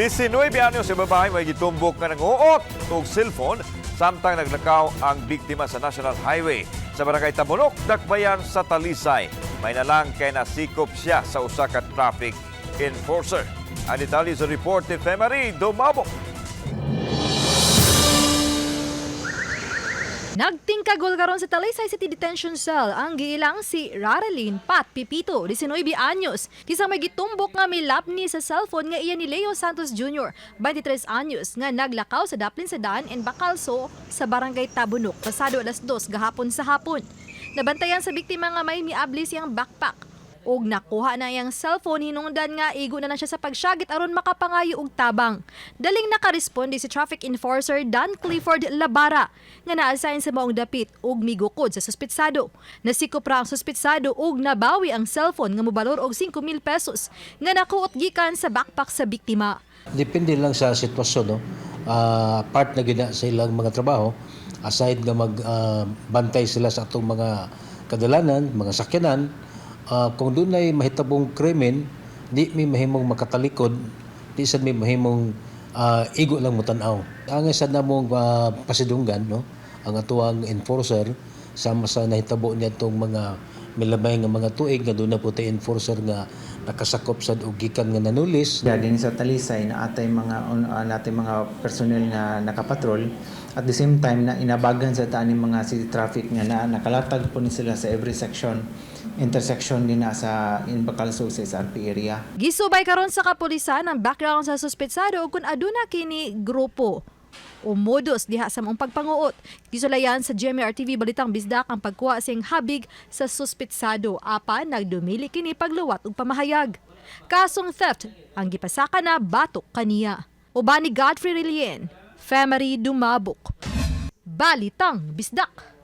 19 anyos sa babae may gitumbok nga nanguot og cellphone samtang naglakaw ang biktima sa National Highway sa Barangay Tabunok, Dakbayan sa Talisay. May nalang kay nasikop siya sa usa ka traffic enforcer. Ang detalye sa report ni Femary Dumabok. Nagtingkagol karon sa Talisay City Detention Cell ang giilang si Raralyn Pat Pipito, 19 anyos. Kisang may gitumbok nga milapni sa cellphone nga iya ni Leo Santos Jr., 23 anyos, nga naglakaw sa daplin sa daan and Bacalso sa Barangay Tabunok, pasado alas 2 gahapon sa hapon. Nabantayan sa biktima nga may miabli siyang backpack og nakuha na iyang cellphone, hinungdan nga igo na lang siya sa pagsyagit aron makapangayo og tabang. Daling nakaresponde si traffic enforcer Dan Clifford Labara nga na-assign sa maong dapit og migukod sa suspitsado. Nasikop ra ang suspitsado og nabawi ang cellphone nga mobalor og 5,000 pesos nga nakuot gikan sa backpack sa biktima. Depende lang sa sitwasyon, no? Part na gyud na sa ilang mga trabaho, aside nga mag bantay sila sa atong mga kadalanan, mga sakyanan, kung dunay mahitabong krimen, di mi mahimong makatalikod, di sad mi mahimong igo lang motan-aw. Ang isa namong pasidunggan, no, ang atuang enforcer sama sa nahitabo niya itong mga milabay nga mga tuig nga doon na po tay enforcer nga nakasakop sad og gikan nga nanulis. Yeah, din sa Talisay na atay mga natay mga personnel nga nakapatrol at the same time na inabagan sa taan mga city traffic nga na nakalatag po ni sila sa every section intersection din na sa in Bacalso sa SRP area. Gisubay karon sa kapulisan ang background sa suspetsado ug kung aduna kini grupo o modus diha sa maong pagpanguot. Gisulayan sa GMR TV Balitang Bisdak ang pagkuha siyang habig sa suspetsado apan nagdumili kini pagluwat ug pamahayag. Kasong theft ang gipasaka na batok kaniya. Uban ni Godfrey Relien, Femery Dumabok. Balitang Bisdak.